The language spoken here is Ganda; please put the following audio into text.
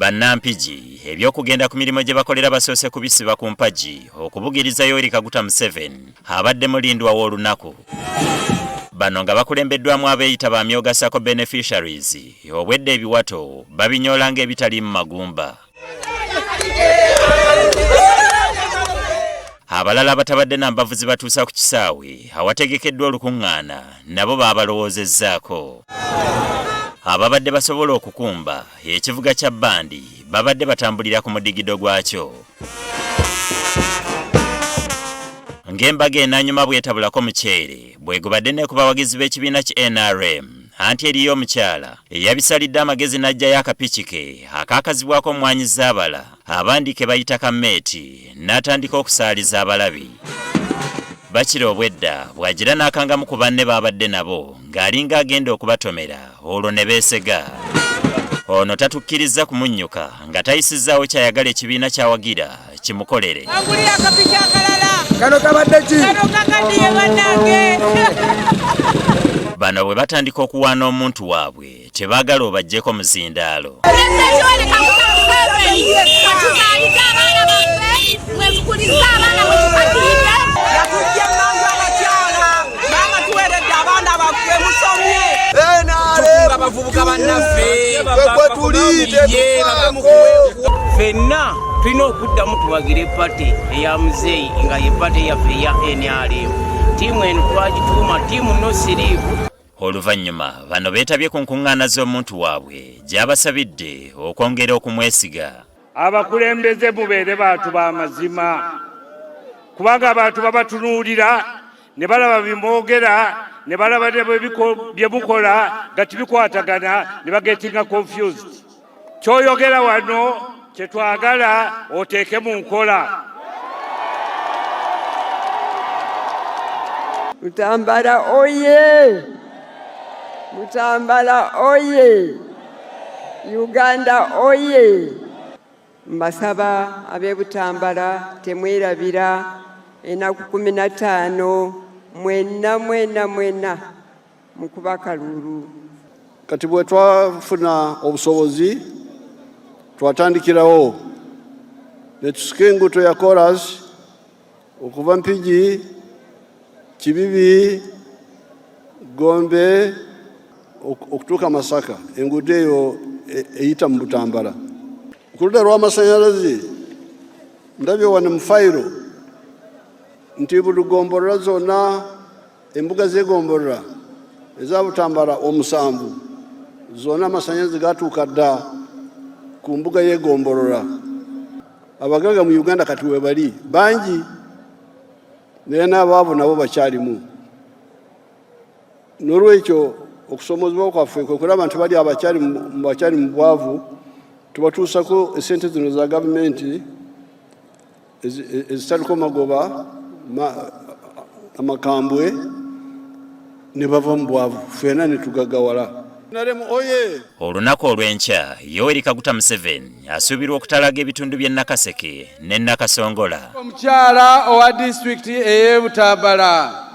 Bannampigi eby'okugenda ku mirimu gye bakolera basoose kubisiba ku mpagi okubugiriza Yoweri Kaguta Museveni abadde mulindwa w'olunaku. Bano nga bakulembeddwamu abeeyita ba Myoga Sacco beneficiaries obwedda ebiwato babinyoola ng'ebitaliimu magumba. Abalala abatabadde na mbavu zibatuusa ku kisaawe awategekeddwa olukuŋŋaana nabo baabalowoozezzaako. Ababadde basobola okukumba ekivuga kya bbandi babadde batambulira ku mudigido gwakyo. Ng'embaga enanyuma bwetabulako muceere bwegubadde ne ku bawagizi b'ekibiina ki NRM anti eriyo omukyala eyabisalidde amagezi n'aggyayo akapiki ke akaakazibwako Mmwanyi Zaabala abandi ke bayita kammeeti n'atandika okusaaliza abalabi. Bakira obwedda bw'agira n'akangamu ku banne b'abadde nabo ng'alinga agenda okubatomera olwo ne beesega. Ono tatukkirizza kumunnyuka nga tayisizzaawo ky'ayagala ekibiina ky'awagira kimukolere. Angulira akapiki akalala. Kano kabadde ki? Kano kakaddiye bannange. Bano bwe batandika okuwaana omuntu waabwe tebaagala obaggyeko muzindaalo. Pulezidenti Yoweri Kaguta Museveni mwetuzaalidde abaana baffe, mwetukulizza abaana mwetukaddiridde. Yatujja mangu abakyala, maama tuweredde abaana baffe musomye. Tukunga abavubuka bannaffe. Ffenna tulina okuddamu tuwagire pate eya muzeeyi nga ye pate yaffe eya NRM. Ttiimu eno twagituuma ttiimu no siriivu. Oluvannyuma bano beetabye ku nkuŋŋaana z'omuntu waabwe gy'abasabidde okwongera okumwesiga. Abakulembeze mubeere bantu ba mazima, kubanga abantu babatunuulira ne balaba bye mwogera ne balaba ne bye mukola nga tebikwatagana ne bagetinga confused. Ky'oyogera wano kye twagala oteeke mu nkola. Butambala oye! Butambala oye! Uganda oye! Mbasaba ab'e Butambala temwerabira enaku 15 mwenna mwenna mwenna mukuba akaluulu. Kati bwe twafuna obusobozi twatandikirawo ne tusika enguuto ya koras okuva Mpigi, Kibibi, Gombe okutuuka Masaka. Enguudo eyo eyita mu Butambala. Ku ludda lw'amasannyalaze ndabye wano mu fayiro nti buli ggombolola zonna embuga z'eggombolola eza Butambala omusanvu zonna amasannyalaze gatuuka dda ku mbuga y'eggombolola. Abagagga mu Uganda kati webali bangi, naye n'abaavu nabo bakyalimu. N'olwekyo okusomozebwa kwaffe kwe kulaba nti bali abakyali mu bwavu tubatuusako esente zino za gavumenti ezitaliko magoba amakambwe ne bava mu bwavu ffena ne tugaggawala. NRM oye! Olunaku olw'enkya Yoweri Kaguta Museveni asuubirwa okutalaga ebitundu by'e Nakaseke ne Nakasongola. Omukyala owa disitulikiti ey'e Butambala.